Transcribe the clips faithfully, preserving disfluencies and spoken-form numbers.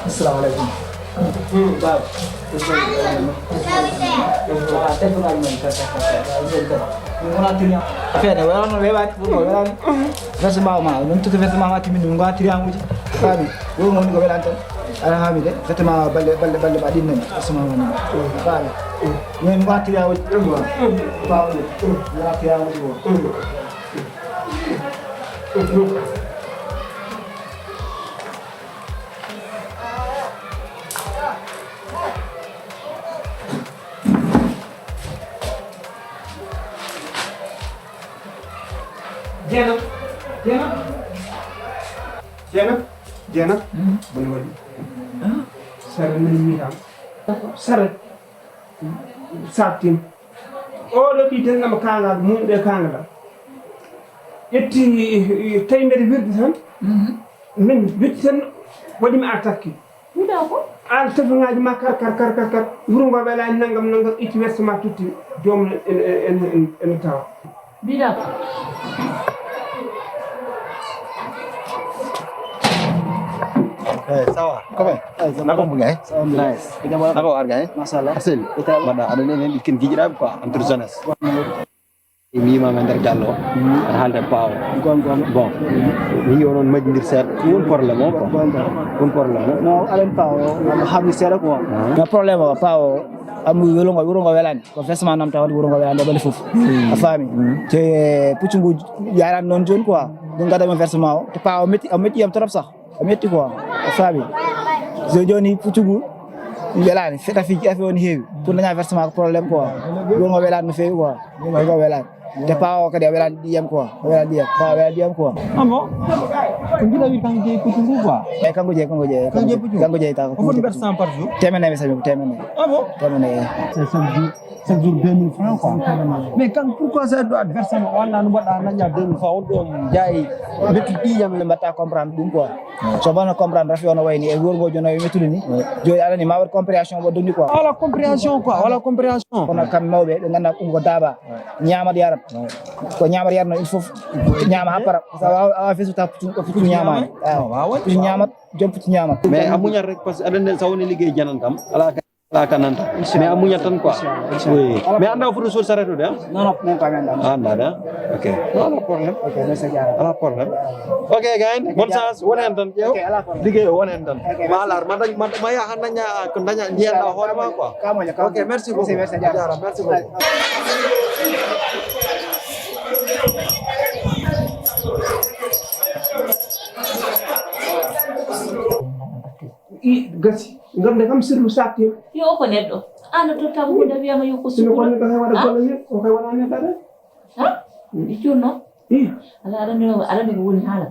Assalamu alaikum. Baba. Affaire ne wala no wewani ko wewani. Versement ma non tout versement ma timi dum ngati riamuji. Fami. Wo mo ni ko welani tan. Ala fami de. Versement ma balle balle balle ba dinnan. Versement ma. Fami. Ni ngati riamuji. Fami. Ngati riamuji. Jeena, jeena, jeena, jeena. Bone waɗi. Sara nani mi kam. Sara sattin. Oɗo ɓi tan nama kangal mun ɓe kangal. Ƴetti tawi mbeɗa wirdi tan. Min wirdi tan waɗi mi attaque. Mbiɗa ko? An tefeŋaaji ma kar kar kar kar kar. Wuro ngo welani nangam nangam itti wersement tutti. Joom en en en en tawa. Mbiɗa ko? Eh, sawa. Comment? Eh, ça va? Nako mbuga eh? Ça va, mbuga. Nice. Ko jam wala? Nako arga eh? Machallah. Asel. Ita. Wada ada ne ne kin gijira quoi entre jeunesse. Mi yimama nder galle o aɗa haalde paawo. Gonga. Bon, mi yi onon majjodir seeɗa ɗum woni problème o quoi. Gonga. Woni problème o. No aɗen paawo. Hamni seeɗa quoi. Mais problème o paawo. Amu wuro ngo wuro ngo welani ko vesma namta woni wuro ngo welani ɗo ɓale fof. A faami? Te puccu ngu yarani noon jooni quoi. Ɗum gadda mo versement o te paawo metti o metti yam trop sax. A metti quoi. A faami? So jooni puccu ngu welani feta fiji afe woni heewi pour daña versement ko problème quoi. Wuro ngo welani no feewi quoi. Wuro ngo welani. Te paawo kadi a welani ɗiyam quoi. A welani ɗiyam paawo a welani ɗiyam quoi. Ah bon? Ko mbiɗa wi kanko jeeyi kutu ngu quoi. Eyyi kanko jeeyi kanko jeeyi. Kanko jeeyi puccu. Kanko jeeyi ta ko. Ko foti mbaɗa cent par jour? Temedere mi sami ko temedere. Ah bon? Temedere. C'est chaque jour chaque jour deux mille francs quoi. Mais kanko pourquoi ça doit versement walla no mbaɗa naña deux mille francs on ɗo jaayi metti ɗiyam. Mbatta comprendre ɗum quoi. So bana comprendre rafi ono wayni e wurgo jono e mettude ni. Joni aɗani ma waɗ compréhension mo donni quoi. Wala compréhension quoi wala compréhension. Kono kam mawɓe ɓe ganduɗa ɗum ko daaba. Ñaamat yarat. Ko ñaamat yarat no il faut ñaama ha para. Sa wawa awa fesu ta puccu ko puccu ñaamani. Puccu ñaamat joom puccu ñaamat. Mais a muñat rek parce que aɗa nden sa woni liggéey janan kam ala ka ala ka nanta mais a muñat tan quoi. Oui. Mais anda o foti sol sareto de. Non non non ka men dan. Anda de. Ok. Wala problème. Ok mais c'est bien. Ala problème. Ok gain bonne chance wonen tan ƴeew. Liggéey wonen tan. Ma alar ma dañ ma yaha daña ko daña ndiyanɗa hoorema quoi. Ok merci beaucoup. Merci beaucoup. I gasi gande kam sirlu satti. Yo ko neɗɗo. An a tottam hunde wiyama yo ko sukura. Ko neɗɗo hay waɗa golle neɗɗo o hay waɗa neɗɗo de. Ha? Ɗi cunno. Ala aɗa ni aɗa ni ko woni haala.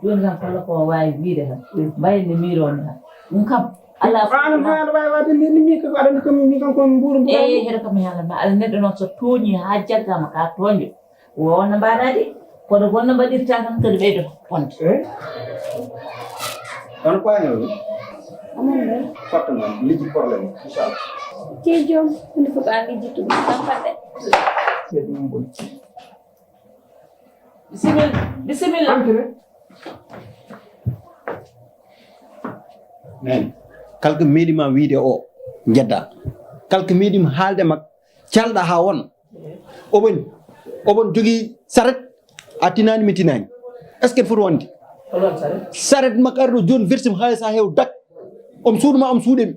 Joni kam kala ko wawi wiide tan mbayni miironi tan ɗum kam. Ala an haala wawi wadde ni ni mi ko aɗa ni kam mi kam ko mbuuru mbuuru. Eyi heɗo kam mi haalana aɗa neɗɗo noon so tooñi ha jaggama ka tooño. Wonno mbaɗaɗi kono wonno mbaɗirta tan kadi ɓeydo wonde. Hono pañol ni? Amon ɗon. Fatto noon liji problème inchallah. Te joom hunde fof an lijji ɗum tan fadde. Bisimilla bisimilla. Nani kalko meeɗima wiide o jedda kalko meeɗima haalde makko calɗa ha won oɓon oɓon jogii saret a tinani mi tinani est ce que foti wonde saret makko ari ɗo joni versim haalis ha heew dak om suuɗuma om suuɗemi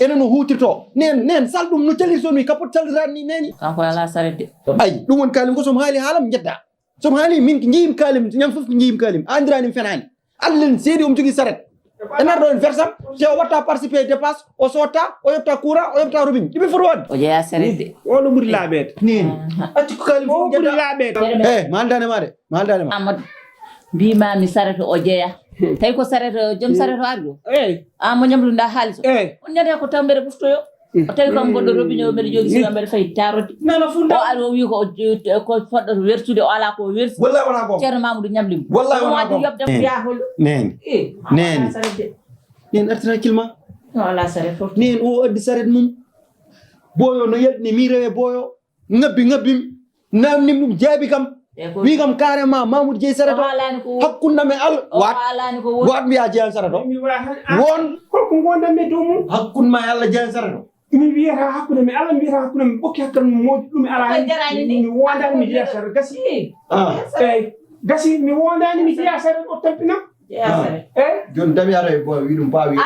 enen o hutirto nen nen sal ɗum no calirto mi kapot calirani ni neni kanko ala saret de ay ɗum woni kalim ko somi haali haalam jedda somi haali min ko jeyim kalim ñam fof ko jeyim kalim andirani mi fenani Allah en seedi omo jogii saret en arɗo en versam te o watta participé e dépasse o sotta o yetta courant o yetta robinet ɗiɓe foti wonde o jeeya saret de o ɗo ɓuri laaɓeede neni accu ko kalim o ɓuri laaɓeede e ma aldane ma de ma aldane ma amadou mbimami saret o jeeya tawi ko saret joom saret o ari ɗo a mo ñamluɗa haalis o on ñande ko taw mbeɗa ɓuftoyo o tawi kam goɗɗo robinet o mbeɗa jogi sima mbeɗa fayi tarode o ari o wi ko ko fodɗoto wertude o ala ko wersi wallahi wona gom ceerno mamoudou ñamlimo wallahi wona gom yobde yahol neni neni neni artira kilma no ala saret fof neni o addi saret mum boyo no yalɗini mi rewe boyo ngabbi ngabbim namnim ɗum jaabi kam Wi kam carrément Mamoudou Dieye Sareto. Hakkunde am e Allah. Wat. Wat mbiya jeyan Sareto. Won. Holko gondanmi e dow mum? Hakkunde ma e Allah jeyan Sareto. Mi wiyata hakkunde mi Allah, mi wiyata hakkunde mi ɓokki hakkunde mi moodi ɗum e ala. Mi wondani mi jeya Sareto gasi. Eyyi, gasi mi wondani mi jeya Sareto o tampina. Eyyi. Joni dami ara e boy wi ɗum bawi.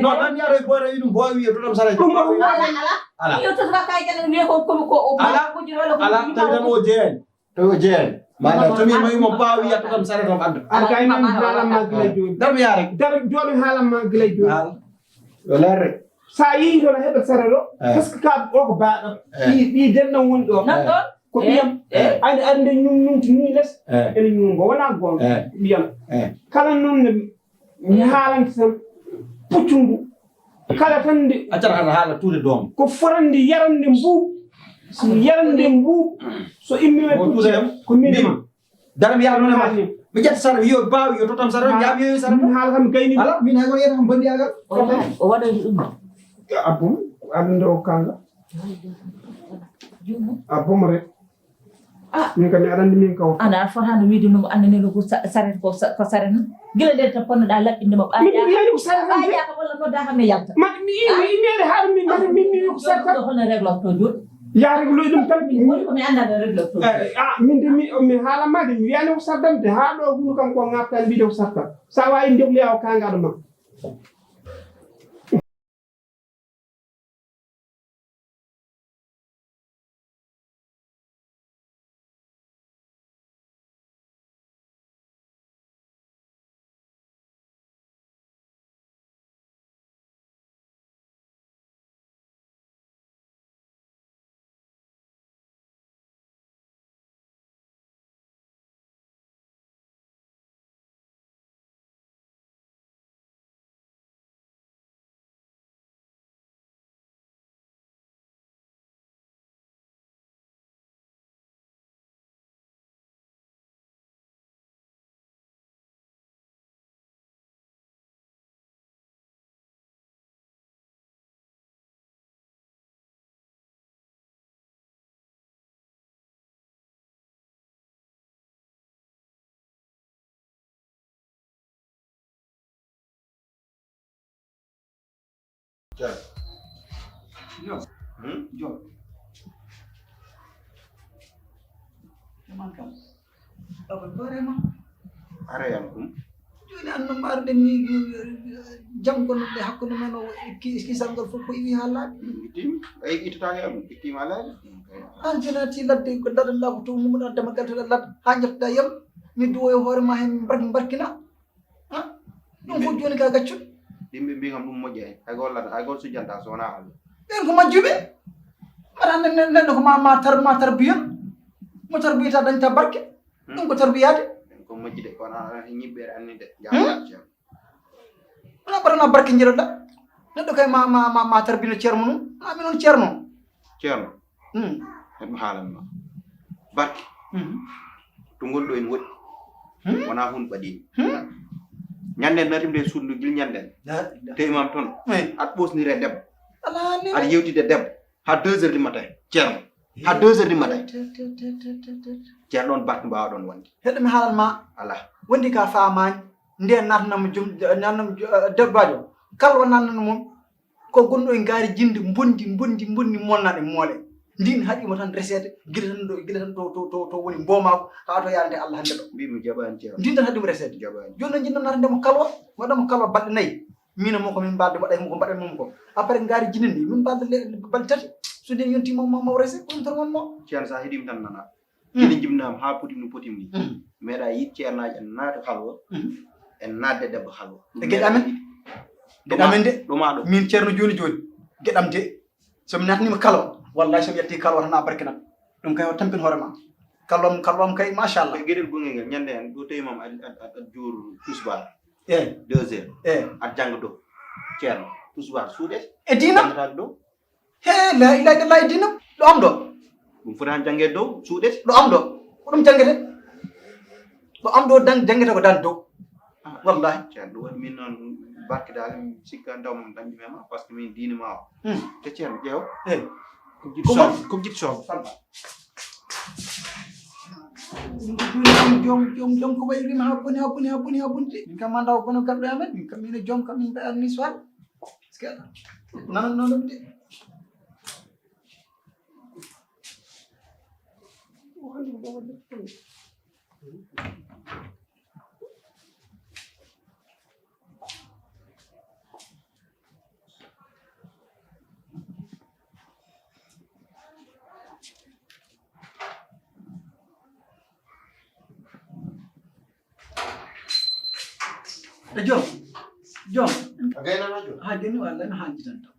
Non dami ara e boy wi ɗum bawi e totam Sareto. Ɗum ala ala. Ala. Yo to ka kay jana ne ko ko ko o ala. Ala tawi tan o jeeyani. To jeeyani. Maɗa to mi mawi mo baawi yatto tan Sareto adda. Ar kay nan haalan ma gila joni. Dar mi yaare. Dar joni haalan ma gila joni. Yo leer rek. Sa yi ɗo heɓa Sareto. Parce que ka o ko baɗo. Ɗi ɗi denno won ɗo. Nan ɗon. Ko ɓiyam. Ande ande ñum ñum to ni les. Ene ñum go wona gon. Ɓiyam. Kala non ne mi haalanta tan puccungu kala tan nde accata hata haala tuude doom ko forande yarande mbuuɓ yarande mbuuɓ so immima puccu ko minima dara mi yaha noon e ma mi ƴetta sara yo baawi yo totam sara jaabi yo sara min haala kam gayni ala min hay won yeta kam bandi agal o waɗoyde ɗum abbum aɗum nde o kanga abbum rek Ah. Min kam mi aɗa anndi min kaw. Ana a fotaano wiide no annanelo ko saret ko ko saret no. Gila nden tan ponnoɗa laɓɓinde mo ɓaaƴaaka. Min ko saret ɓaaƴaaka walla nodda kam mi yalta. Ma mi mi mi haɗa min ma min mi ko saret. Ɗo hono regloto joni. Ya regloy ɗum tan. Woni ko mi annda ɗo regloto. Ah min de mi mi haala ma de mi wiyani ko sartam de ha ɗo hunu kam ko ngaptan wiide ko sartam. Sa wawi ndegloya o kangaɗo ma. Jom. Jom. Jaman kam. Awa barema. Arayam ɗum. Joni an no mbaruɗen ni jangol ɗe hakkunde men o kisangal fof ko iwi ha laaɓi. Ittima ay ittataake am ittima laaɓi. An joni atti ladde ko daɗan laabu to mum ɗan dama galtoɗa ladde ha jottoɗa yam mi duwo e hoore ma hen mbarki mbarkina. Ɗum fof joni ka gaccuɗo. Yimɓe mbi kam ɗum moƴƴa hen hay gol lata hay gol sujjanta so wona Allah. Ɓen ko majjuɓe. Mbaɗa neɗɗo ko ma ma tar ma tarbiyon. Mo tarbiyata dañta barke. Ɗum ko tarbiyade. Ɓen ko majjude kono ñiɓɓere annide. Wona ɓaɗana barke jiɗoɗa. Neɗɗo kay ma ma ma ma tarbino ceerno mum. Ma mi noon ceerno. Ceerno. Hmm. Heɗum haalanma. Barke. Hmm. To ngonɗo en woɗɗi. Hmm. Wona hun ɓaɗi. Hmm. Ñanden natimde suudu gil ñanden. Te imam toon. Eh. Aɗa ɓosnire debbo. Aɗa yewtide debbo. Ha deux heures du matin. Ceerno. Ha deux heures du matin. Ceerno ɗon barke mbawa ɗon wonde. Heɗum haalanma. Ala. Wondi ka faamaani. Nde natnam jom natnam debbajo. Kala o natnano mum. Ko gonɗo e ngaari jinde mbondi mbondi mbondi molnaɗe moole. Ndin haɗima tan reseede gila tan ɗo gila tan to to to to woni mbomaako haa to yarante Allah hannde ɗo. Mbi mi jaɓani ceerno. Ndin tan haɗima reseede. Jaɓani. Jooni noon jinno nata ndemo kalwa waɗamo kalwa balɗe nayi. Min e mo ko min mbalde waɗa mo ko mbaɗen mum ko. Après ngaari jinde ndi min mbalde balɗe tati. So ndin yonti mo mo rese ko ɗum tan wonno. Ceerno sa heɗima tan nana. Ina jibinaama haa poti no poti ni. Meeɗa yiɗ ceernaaji en naata halwa. En naatde debbo halwa. E geɗe amen. Geɗe amen de. Ɗo ma ɗo. Min ceerno jooni jooni. Geɗam de. So mi naatniima kalwa. Wallahi so mi yalti kalwa tan a barkinat. Ɗum kay o tampin hoore ma. Kalwam kalwam kay machallah. E geɗel gongel ngel ñande hen ɗo tawi mam a a a jour tusbar. Eh. Deux heures. Eh. A jannga dow. Ceerno tusbar suuɗe. E diina. Jannata dow. He la ilaha illallah e diina ɗo am ɗo. Ɗum foti han jannge dow suuɗete. Ɗo am ɗo ko ɗum janngete. Ɗo am ɗo dan janngete ko dan dow. Wallahi. Ceerno ɗum waɗi min noon barke daal mi sikka ndaw mum dañƴi mema parce que min diine ma o. Te ceerno ƴeew. Ko jiɗi soom ko jiɗi soom. Ɗum ko joni jom, jom, jom, jom ko wayi rima ha boni, ha boni, ha boni, ha boni de. Min kam ma ndaw bono garɗo e amen, min kam min e jom kam min mbaɗa ni soir. Parce que nanan noon de. E joom, joom. A gaynanajo? Ha joni o Allah no hanji tan taw.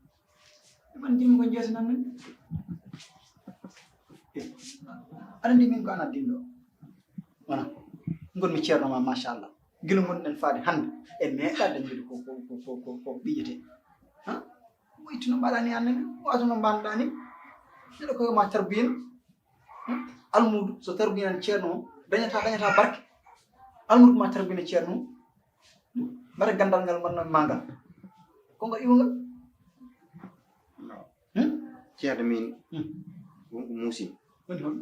Man jimi ko jeetanan min. Aɗa andi min ko an addinɗo. Wona. Ngonmi ceerno ma, machallah. Gila ngonɗen faade hannde, en meeɗa dañde ko, ko, ko, ko, ko, ko ɓiƴete. Ha? Mo ittuno mbaɗani an nani, wato no mbanɗa ni. Neɗɗo ko ma tarbiyino. Hmm? Almuudu, so tarbiyaani ceerno o, dañata, dañata barke. Almuudu ma tarbiyana ceerno o. Hmm? Mbaɗa ganndal ngal mbaɗna ma ngal. Ko ngal iwa ngal? Hmm? Ceerno min, hmm, won ko muusin. Woni hol?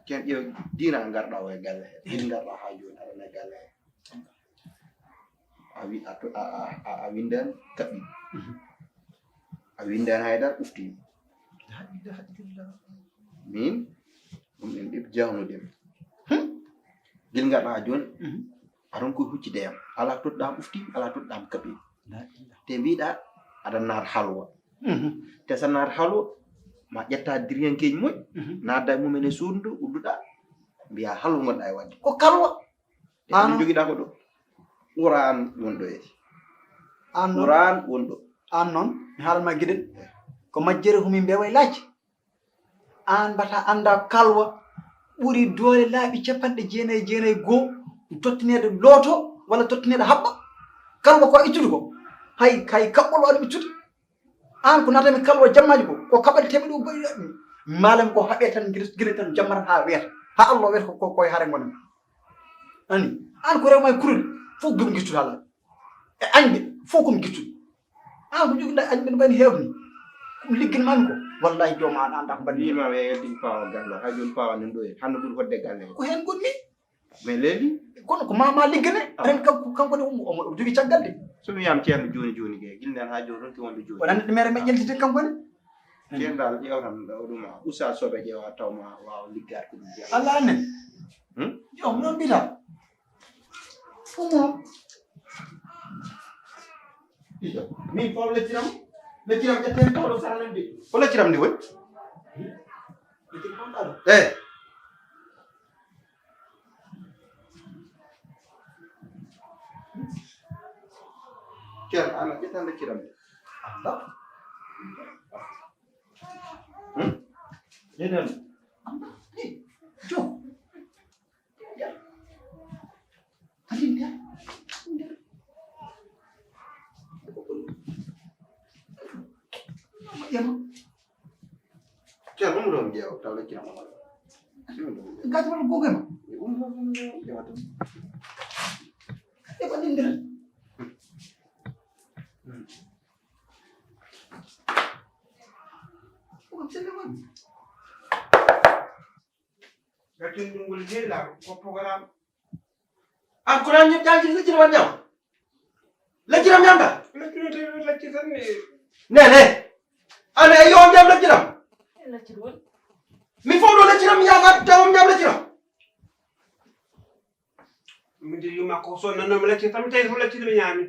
Ceerno ƴeew diina ngarɗa o e galle he. Diina ngarɗa haa jooni aɗa e galle he. A wi-, a to-, a, a, a, a winndani kaɓɓi. Mhm. A winndani haydara ufti. La ilaha illallah. Min, ɗum en ɗiɗo jahnude. Hmm? Gila ngarɗa haa jooni, mhm, a ronki huccude yam. Alaa toɗɗaam ufti, alaa toɗɗaam kaɓɓi. La ilaha. Te mbiɗa, aɗa naar halwa. Mhm. Te so naar halwa, ma ƴetta diriyankeeji moƴƴi, mhm, naatda e mumen e suudu ndu, udduɗa, mbiya halwa ngonɗa e waɗde. Ko kalwa. Te ano jogiɗa ko ɗo. Qur'an won ɗo e. An noon. Qur'an won ɗo. An noon, mi haalma giɗel. Eh. Ko majjere humi mbewa e laaci. An mbata annda kalwa ɓuri doole laaɓi capanɗe jeenayi e jeenayi goo, tottineede looto walla tottineede haɓɓa. Kalwa ko a ittude ko. Hay, hay kaɓɓol waɗa ittude. An ko natami kalwa jammaaji ko, ko kaɓaɗe teɓe ɗo goɗɗi ɗaɗɗi. Maalam ko haɓe tan gila, gila tan jammata haa weeta. Haa Allah weeta ko, ko, ko e hare ngonen. Ani, an ko rewma e kurel, fof gum gittude hala. E añɓe, fof gum gittude. An ko joginɗa añɓe no mbayni heewni. Ɗum ligginmami ko. Wallahi jooma an anda ko mbaɗmi. Wima ɓe yaltin pawa gallo, hay joni pawa nan ɗo e. Hande ɓuri fodde galle. Ko hen gonmi. Mais leeli? Kono ko mama liggane, ah, ren kanko, kanko ne omo, omo jogi caggal de. So mi wiyama ceerno joni joni ke, gilɗen ha joni ronki wonde joni. Wonande mere me ƴeltite kanko ne. Ceerno dal ƴeew tan ɗo ɗum a usa soɓe ƴeewa taw ma wawa liggaade ko ɗum jeeya. Allah annen. Hmm? Yo, mi ɗon mbita. Ɗum o. Iyo. Min faw lecciram, lecciram ƴetten taw ɗo saranen de. Ko lecciram ndi woni? Lecciram ɗo. Eh. Ceerno, an a ƴettan lecciram de. Anda. Hmm? Ƴettan. Anda. Hey, Jo. Anda. Anda. Anda. Ceerno, umro mi ƴeewa, taw lekkina mo wala. Gati wala goge ma? Umro mi ƴeewa tan. E ko ɗin nder. Ko selle woni. Gati ɗum ngol jeyi la ko programme. An ko nan ñi-, jangiri lecciri wan ñaw? Lecciram ñamda? Lecciri tan, lecciri tan ni. Ne, ne. An e yo ñam lecciram. Lecciri won. Mi fof ɗo lecciram mi ñama taw ñam lecciram. Min de yuma ko so nanno mi lecciri tan mi tawi ko lecciri mi ñami.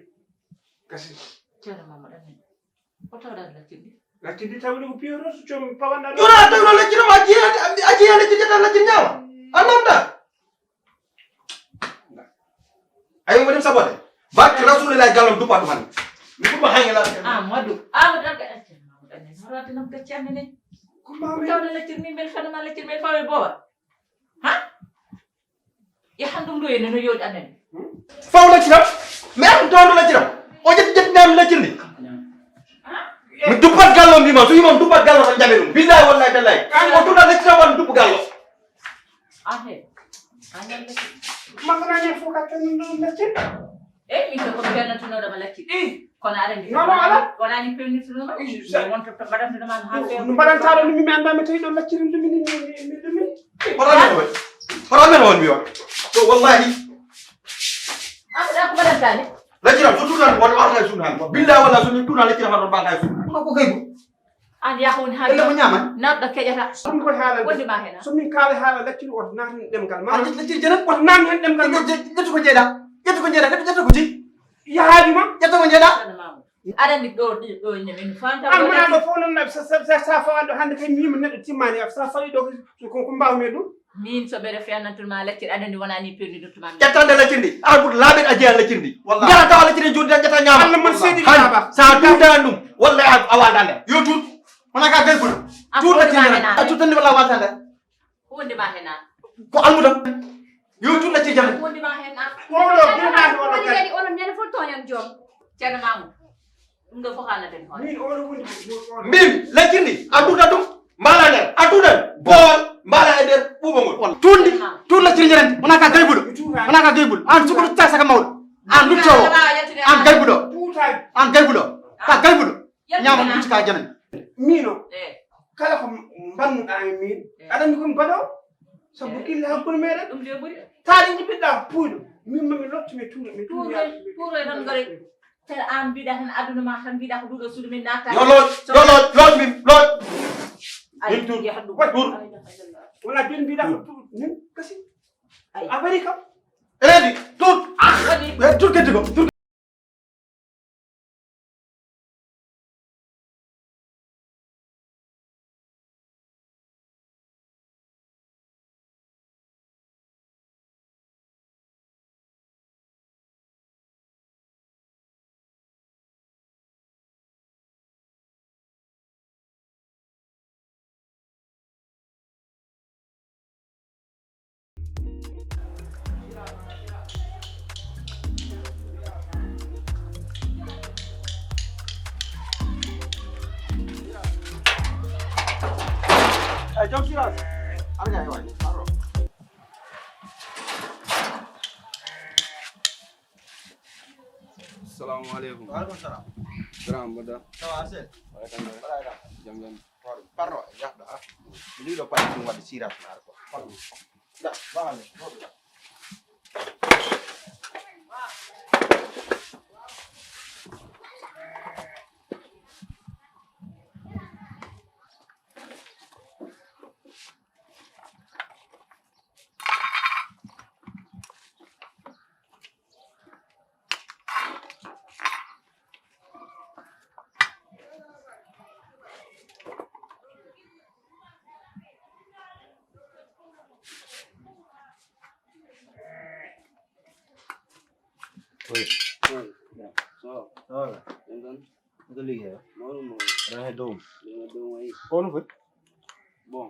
Kasi. Ceerno Mamadou Amin. O tawɗa laccirɗi? Laccirɗi tawde ko piyoto so joom pawanɗa ɗo. Ɗum a tawi ɗo laccirama a jeeya, a jeeya laccirɗi tan laccir ñaama. A namda. Ayo waɗi sabote. Barke Rasulullah gallam dupa ɗum hannde. Mi ɗum hange la. Ah, Madu. Ah, Madu ɗan ka ɗan. Madu ɗan ne. Madu ɗan ne. Ko ma mi tawde laccir min bel fadama laccir min fawe boba. Ha? Yahan ɗum ɗo ene no yooɗi amen. Faw lacciram. Mi artu tawndo lacciram. O ƴetti ƴetti nami laccirdi. Mi duppat gallo mbima so yimam duppat gallo tan jaɓe ɗum. Billahi wallahi tallahi. O tuna lacciram wan duppu gallo. Ahe. Añan laccir. Makko na ñen fof ka tan ɗum laccir. Eyi, min ko ko mi fennatunoɗo ma laccir. Kono aɗa andi. Non, non, ala. Wonani fennatunoɗo. Wonto to mbaɗantuɗo ma ha feewa. No mbaɗantaɗo ɗum mi annda mi tawi ɗo lacciri ɗum min min ɗum min. Wala ɗum. Hoto men on mi on. To wallahi. An ko ɗan ko mbaɗanta ni? Lacciram so tunan wala wata e sunan. Billahi wala so ni tunan lacciram wala wata e sunan. Ko ko kay. An ya ko woni haali. Ella ko ñaama. Naɗɗo keƴata. Ɗum ko haala. Wonde ma hena. So min kaala haala lacciri o naatan ɗemgal ma. Lacciri jenen o naatan hen ɗemgal ma. Ƴettu ko jeeɗa. Ƴettu ko jeeɗa. Ƴettu ko jeeɗa. Yahaali ma. Ƴettu ko jeeɗa. Aɗa anndi ɗo ɗo ɗo ine min fanta. An mona ɗo fof noon sa sa sa sa fawan ɗo hannde kay mima neɗɗo timmani sa fawi ɗo ko ko mbawmi ɗum. Min so ɓeɗa fiyannantuma laccir aɗa anndi wona ni perni ɗum tuma. Ƴettande laccirndi an ɓuri laaɓeɗe a jeeya laccirndi. Ngara tawa laccirndi joni tan ƴetta ñaama. Allah mon seedi baba. Sa tuudani ɗum walla a waldande yo tuut. Wona ka gaybol. Tuut laccirndi a tuutandi walla a waldande. Huunde ma hena. Ko almuda. Yo tuut laccirndi jam. Huunde ma hena. Oɗo billahi oɗo kadi. Onon ñande fof toñan joom. Ceerno Mamoudou. Ɗum ɗo fof haalnaten hoore. Min oɗo woni. Mbimi laccirndi a tuuta ɗum. Mbaala nder a tuutan bool mbaala e nder ɓuuɓo ngol tundi. Tuut laccirndi jenen wona ka gaybuɗo. Wona ka gaybuɗo an sukuru ta saka mawɗo. An luttowo an gaybuɗo. An gaybuɗo ka gaybuɗo. Ñaama lutti ka jenen. Mino kala ko mbannuɗa e min aɗa anndi komi baɗo. Sabu kille hakkunde meɗen. Ɗum de ɓuri. Taade jiɓɓiɗɗa puyɗo min mami lottu mi tuura mi tuura. Tuura tan gare. Tel an mbiɗa tan aduna ma tan mbiɗa ko ɗuɗo suudu min natta. Yo looj yo looj looj min looj. Ay min tuur yahat ɗum. Tuur. Wona joni mbiɗa ko tuur min kasi. Ay a bari kam. Reedi tuur. Waɗi. Tuur keddi ko tuur. Eyi joom sirage. Arga e waɗi pardon. Assalamu aleykum. Waaleykum salam. Grand mbaɗa. Sawa arsel. Wala tan wala tan. Jam jam. Pardon yahɗo ha. Liɗo pati ɗum waɗi sirage na ko. Pardon. Da bahale. Oui. Oi. Ya. So. Hola. Enton. Ito liggéey. Mawɗum mawɗum. Aɗa he dow. Ɗum e dow wayi. Kono foti? Bon.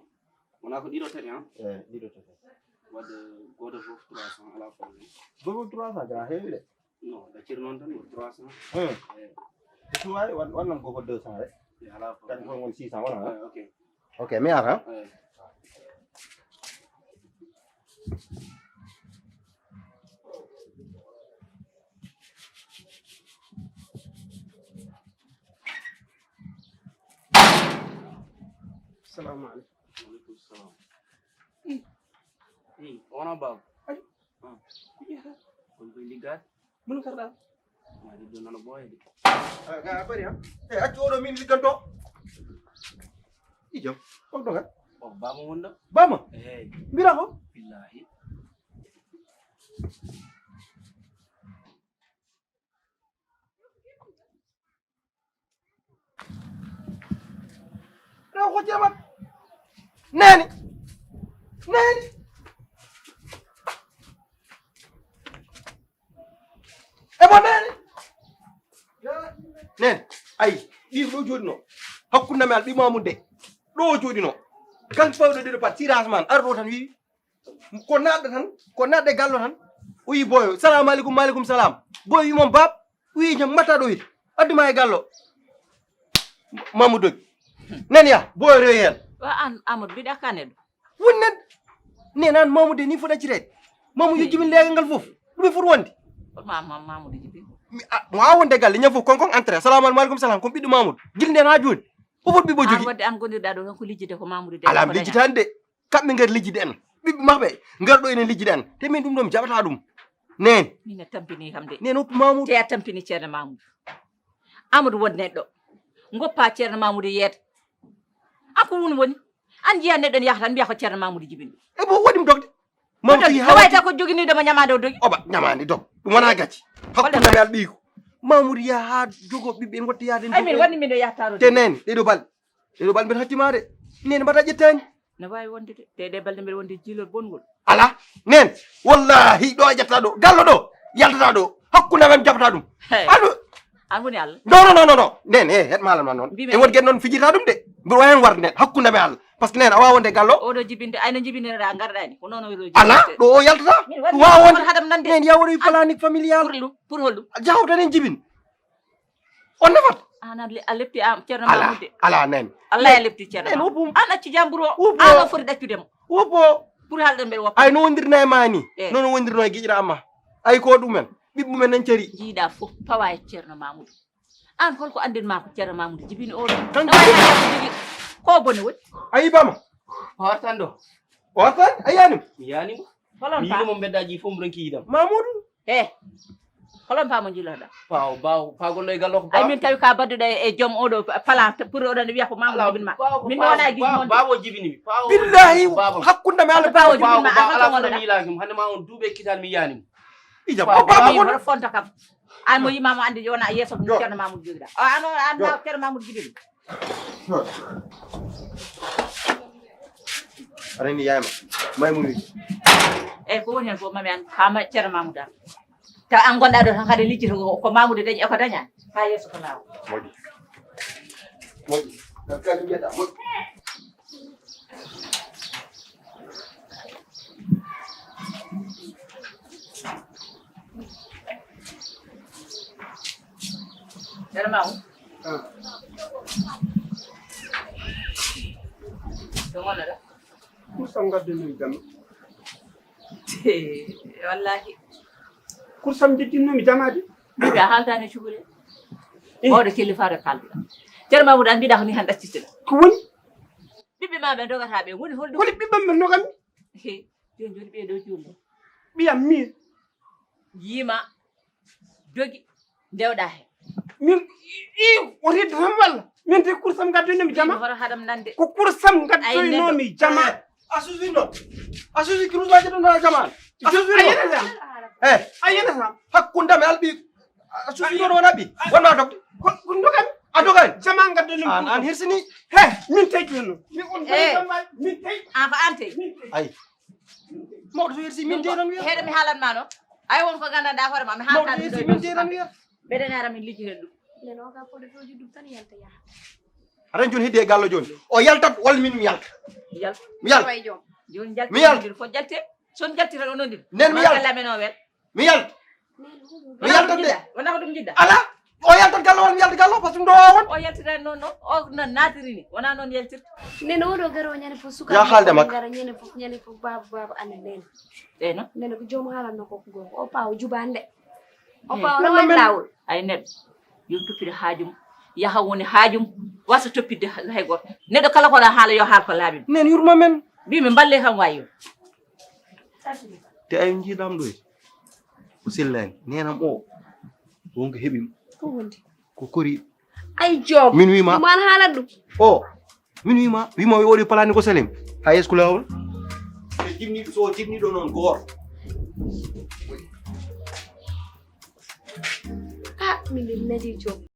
Wona ko ɗiɗo tati han? Eh, ɗiɗo tati. Wadde gooto fof trois cents ala problème. Gooto fof trois cents ga heewi de. Non, ɗaccir noon tan ko trois cents. Hmm. Eh. Ko suwaay wan wan nan gooto deux cents rek. Eh, ala problème. Kadi fof ngon six cents wona. Eh, ok. Ok mi ara. Eh. Assalamu aleykum. Waaleykum salam. Ih. Ih, wona baaba. Ay. Ah. Ko ƴeeta? Kon koye liggaade? Mono karɗa? Waɗi ɗo nana ɓooya de. Ah, ga a bari ha? Eh, accu oɗo min ligganto. Ijam. Ko doga? O bama wonda. Bama? Eyi. Mbira ko? Billahi. Rew ko jemat. Neni. Neni. Emo neni. Neni. Ay, ɗi ɗo joɗino. Hakkunde men al ɓi mamu de. Ɗo joɗino. Kan fawde de pat tirage man ar ɗo tan wi. Ko naɗɗo tan ko naɗɗo e gallo tan. O yi boyo salamu aleykum maaleykum salam. Boyo wi mon bab. O yi jam mbatta ɗo witi addu ma e gallo. Mamu dogi. Nen ya boyo rewi hen. Wa an amadou mbiɗa kane ɗo. Woni nen. Nen an mamude ni foti accitede. Mamu yejji min leegal ngal fof. Ɗum e foti wonde. Hoto ma ma mamude jibi. Mo a wonde galle ñam fof kon kon entrée salamu aleykum salam kon ɓiɗɗo mamudo. Gil nden ha joni. O foti ɓiɓɓo jogi. Wadde an gondirɗa ɗo tan ko lijjide ko mamude de. Ala lijjitande de. Kamɓe ngari lijjide en. Ɓiɓɓe maɓɓe ngar ɗo enen lijjiɗan. Te min ɗum ɗo mi jaɓata ɗum. Nen. Min a tampini kam de. Nen hoppu Mamoudou. Te a tampini Ceerno Mamoudou. Amadou won neɗɗo. Ngoppa Ceerno Mamoudou yeeta. An ko woni woni? An jiya neɗɗo ne yaha tan mbiya ko Ceerno Mamoudou jibini. E bo waɗi mi dogde. Mamoudou yi ko wawi taw ko joginiɗo mo ñamaande o dogi. Oba ñamaande dog. Ɗum wona gacci. Hakkunde mi al ɓiyko. Mamoudou yaha ha jogo ɓiɓɓe ngotta yaade. Ay min woni min ɗo yahtaro. Te nen ɗeɗo bal. Ɗeɗo bal mbeɗa hattimaade. Nen mbaɗa ƴettaani. No wawi wonde de. Te ɗe balɗe mbeɗa wonde jiilol bongol. Ala. Nen. Wallahi ɗo a ƴetta ɗo. Gallo ɗo. Yaltata ɗo. Hakkunde amen jaɓata ɗum. Hey. Allo. An woni Allah. Non, non, non, non, non. Nen, eh, het malam non, non. Mbiimi e won gen non fijirta ɗum de. Mbiɗo wawi hen warde nen. Hakkunde amen Allah. Parce que nen a wawa wonde gallo. Oɗo jibinde, ayno jibinirɗa garɗani. Ko noon oɗo jibinde. Ala. Ɗo o yaltata. Min waɗi ɗum wawa wonde. Haɗam nande. Nen ya waɗoy planning familial. Pour ɗum. Pour holɗum? Jahawta nen jibin. On nafat. An a le-, a lepti am Ceerno Mamoudou de. Ala nen. Allah ya lepti Ceerno Mamoudou. An acci jamburo. An o foti ɗaccude mo. Woppo. Pour halɗen mbeɗa woppa. Ay no wondirna e mani. Eh. Nono wondirno e giƴira amma. Ay ko ɗumen. Ɓiɓɓe mumen nan cari. Jiiɗa fof pawa e Ceerno Mamoudou. An holko andin ma ko Ceerno Mamoudou jibini oɗo? Kan ko bone woni? Ayi bama. Hortan ɗo. Hortan? A yani? Mi yani mo. Holon mi yino mo mbeddaji fof mbiɗon kiidam. Mamoudou. He. Holon paamo jiloɗa? Pawo bawo pagollo e gallo ko ay min tawi ka badduɗo e joom oɗo palan pour oɗon wiya ko mamoudou jibin ma. Min wona gis mon. Bawo jibini mi. Billahi hakkunde mi Allah. Bawo jibin ma. Ala fof mi yilaki mo hande ma on duuɓe kital mi yani mo. Ija bawo bawo. Fonta kam. An mo yimama andi wona yeeso ko Ceerno Mamoudou jogiɗa. O ano an na Ceerno Mamoudou jibini. Arani yayma. Maymuni. E ko woni hen fof mami an kama Ceerno Mamoudou an. Taw an gonɗa ɗo tan kadi liccito ko Mamoudou dañi eko daña ha yeeso ko lawo. Moƴƴi. Moƴƴi. Kadi mbiyeɗa moƴƴi. Ceerno Mamoudou. Ɗo gonnoɗa? Kursam gaddannomi jama. Wallahi. Kursam jeddinnomi jamaade. Mbiɗa haaltani cukalel. Mawɗo kelli fare kalɗa. Ceerno Mamoudou an mbiɗa ko ni han ɗaccitira. Ko woni? Ɓiɓɓe ma ɓe dogata ɓe woni holɗum? Koni ɓiɓɓam ɓe nogami? He, joni joni ɓeɗo joni. Ɓiyam min. Yima. Dogi. Ndewɗa he. Min i o reddi tan walla? Min te kursam gaddoynomi jama. Hoto haɗam nande. Ko kursam gaddoynomi jama. A susi noon. A susi kurus waji ɗum na jama. A susi noon. Ayene sam. Eh. Ayene sam. Hakkunde mi alɓi. A susi noon wona ɓi. Wona dogde. Ko ɗum dogan. A dogan. Jama gaddoynomi. An an hirsini. He, min tawi ɗum. Min on jama. Min tawi. An ko an tawi. Ay. Mawɗo so yersi min de non wiya. Heɗo mi haalan ma no. Ay won ko gandanɗa hoore ma mi haalta ɗum ɗo min de non wiya. Ɓeɗen ara min lijjita ɗum. Nden o ka poɗo toji ɗum tan yalta yaha. Aɗa joni heddi e gallo joni. O yaltat walla min mi yalta. Yalta. Mi yalta. Way jom. Joni jalti. Mi yalta. Ko jalte. Son jalti tan onon ɗin. Nen mi yalta. Kala men o wel. Mi yalta. Mi yalta de. Wona ko ɗum jiɗɗa. Ala. O yaltat gallo walla mi yalta gallo parce que ɗum ɗo o won. O yaltita noon noon o no naatiri ni wona noon yaltirta. Nen oɗo garo ñande fof suka ya haalde makko. Gara ñande fof ñande fof baaba baaba ande nen. Eyno. Nen ko joom haalanno ko ko o pawo jubande. O pawo no lawol. Ay neɗɗo. Yo toppito haajum. Yaha woni haajum. Wasa toppitde hay goto. Neɗɗo kala ko ɗa haala yo haal ko laaɓi. Nen yurma men. Mbimi mballe kam wayo. Te ay jiiɗam ɗo. O sellani nenam o. Wonko heɓim. Ko wondi? Ko kori. Ay joom. Min wima. Ɗum an haalat ɗum. O. Min wima wima o waɗi palani ko salem. Ha yeeso ko lawol. E jibniɗo so jibniɗo noon goor. Ah min ɗin nadi joom.